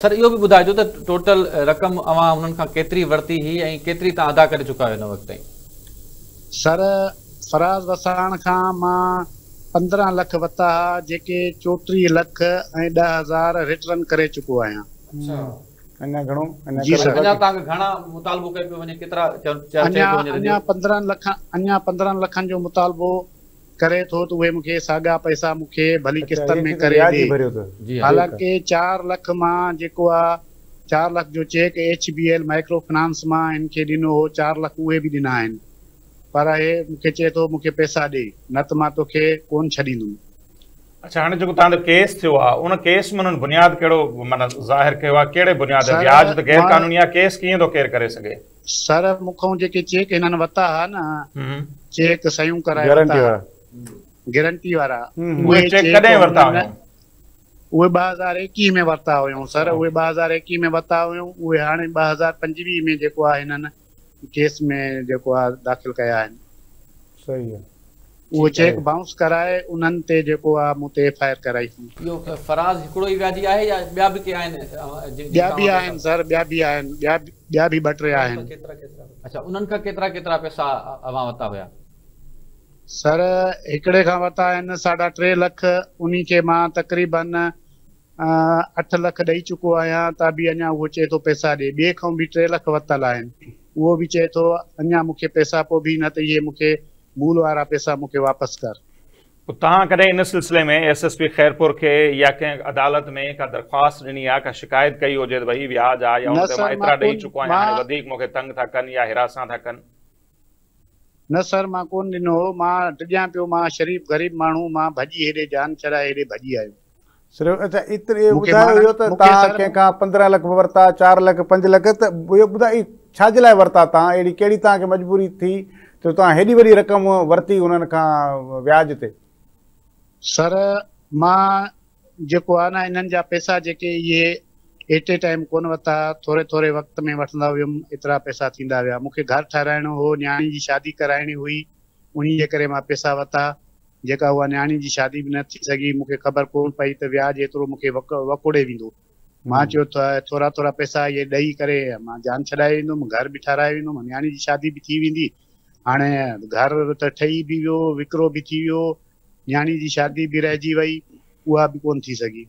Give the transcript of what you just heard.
سر اهو به ٻڌائجو ته ٽوٽل رقم اوهان انهن کان ڪيتري ورتي هئي ۽ ڪيتري توهان ادا ڪري چڪا آهيو هن وقت تائين؟ سر فراز وساڻ کان مان 15 لک وتا ها جيڪي 34 لک ۽ 10 هزار ريٽرن ڪري چڪو آهيان. اڃا گهڻو اڃا جي سر. اڃا توهان کي گهڻا مطالبو ڪيو پيو وڃي ڪيترا چئي اڃا پيو وڃي ته اڃا ڏيو؟ 15 لک، اڃا 15 لکن جو مطالبو ڪري ٿو ته اهي مون کي ساڳا پئسا مون کي ڀلي قسطن ۾ ڪري ڏي. حالانڪه 4 لک مان جيڪو آ 4 لک جو cheque H B L micro finance مان هن کي ڏنو هو 4 لک اهي به ڏنا آهن پر هي مون کي چئي ٿو مون کي پئسا ڏي نه ته مان توکي ڪون ڇڏيندم. اڇا هاڻي جيڪو توهان جو ڪيس ٿيو آ ان ڪيس ۾ انهن بنياد ڪهڙو معنيٰ ظاهر ڪيو آ ڪهڙي بنياد سر وياج ته غير مان قانوني آ ڪيس ڪيئن ٿو ڪير ڪري سگهي؟ سر مون کان جيڪي چيڪ هنن وتا ها نه چيڪ صحيحون ڪرائي گارنٽي وتا وارا گارنٽي وارا اهي چيڪ ڪڏهن ورتا هيون؟ اهي 2021 ۾ ورتا هيون سر، اهي 2021 ۾ ورتا هيون، اهي هاڻي 2025 ۾ جيڪو آهي هنن ڪيس ۾ جيڪو آهي داخل ڪيا آهن. صحيح آهي. اهو چيڪ بائونس ڪرائي انهن تي جيڪو آهي مون تي ايف I R ڪرائي. اهو فراز هڪڙو ئي وياجي آهي يا ٻيا به ڪي آهن جن ٻيا کان به اوهان آهن پئسا؟ سر، ٻيا به آهن، ٻيا به ٻه ٽي آهن. اڇا انهن کان ڪيترا ڪيترا پئسا اوهان ورتا هيا؟ سر هڪڙي کان ورتا آهن 3.5 لک، انهي کي مان تقريبن 8 لک ڏئي چڪو آهيان ته به اڃا اهو چئي ٿو پئسا ڏي. ٻئي کان به 3 لک ورتل آهن، اهو به چئي ٿو اڃا مون کي پئسا پوء به نه ته اهي مون کي مول وارا پئسا مون کي واپس ڪر. پوء توهان ڪڏهن ان سلسلي ۾ ايس ايس پي خيرپور کي يا ڪنهن عدالت ۾ ڪا درخواست ڏني آهي، ڪا شڪايت ڪئي هجي ته ڀئي وياج آهي يا نه ان تي مان سر مان ايترا ڏئي ڪون چڪو آهيان هاڻي مان وڌيڪ مون کي تنگ ٿا ڪن يا هراسان ٿا ڪن؟ نه سر مان ڪون ڏنو هو، مان ڊڄان پيو، مان شريف غريب ماڻهو، مان ڀڄي هيڏي جان ڇڏائي هيڏي ڀڄي آيو. صرف اڇا ايتري مون کي ٻڌايو ماڻهن اهو ته مون کي توهان سر ڪنهن کان 15 لک به ورتا، 4 لک، 5 لک ته اهو ٻڌايو اهي ڇا جي لاء ورتا توهان، اهڙي ڪهڙي توهان کي مجبوري ٿي جو توهان هيڏي وڏي رقم ورتي انهن کان وياج تي؟ سر مان جيڪو آهي نه انهن جا پئسا جيڪي اهي ايٽ اي ٽائيم ڪونه ورتا، ٿوري ٿوري وقت ۾ وٺندا ويم، ايترا پئسا ٿيندا ويا. مون کي گهر ٺهرائڻو هو، نياڻي جي شادي ڪرائڻي هئي، انهي جي ڪري مان پئسا ورتا. جيڪا اها نياڻي جي شادي به نه ٿي سگهي، مون کي خبر ڪونه پئي ته وياج ايترو مون کي وڪوڙي ويندو. مان چيو ته ٿورا ٿورا پئسا اهي ڏئي ڪري مان جان ڇڏائي ويندم، گهر به ٺهرائي ويندم، نياڻي جي شادي به ٿي ويندي. هاڻي گهر ته ٺهي به ويو، وڪرو به ٿي ويو، نياڻي جي شادي به رهجي وئي، اها به ڪونه ٿي سگهي.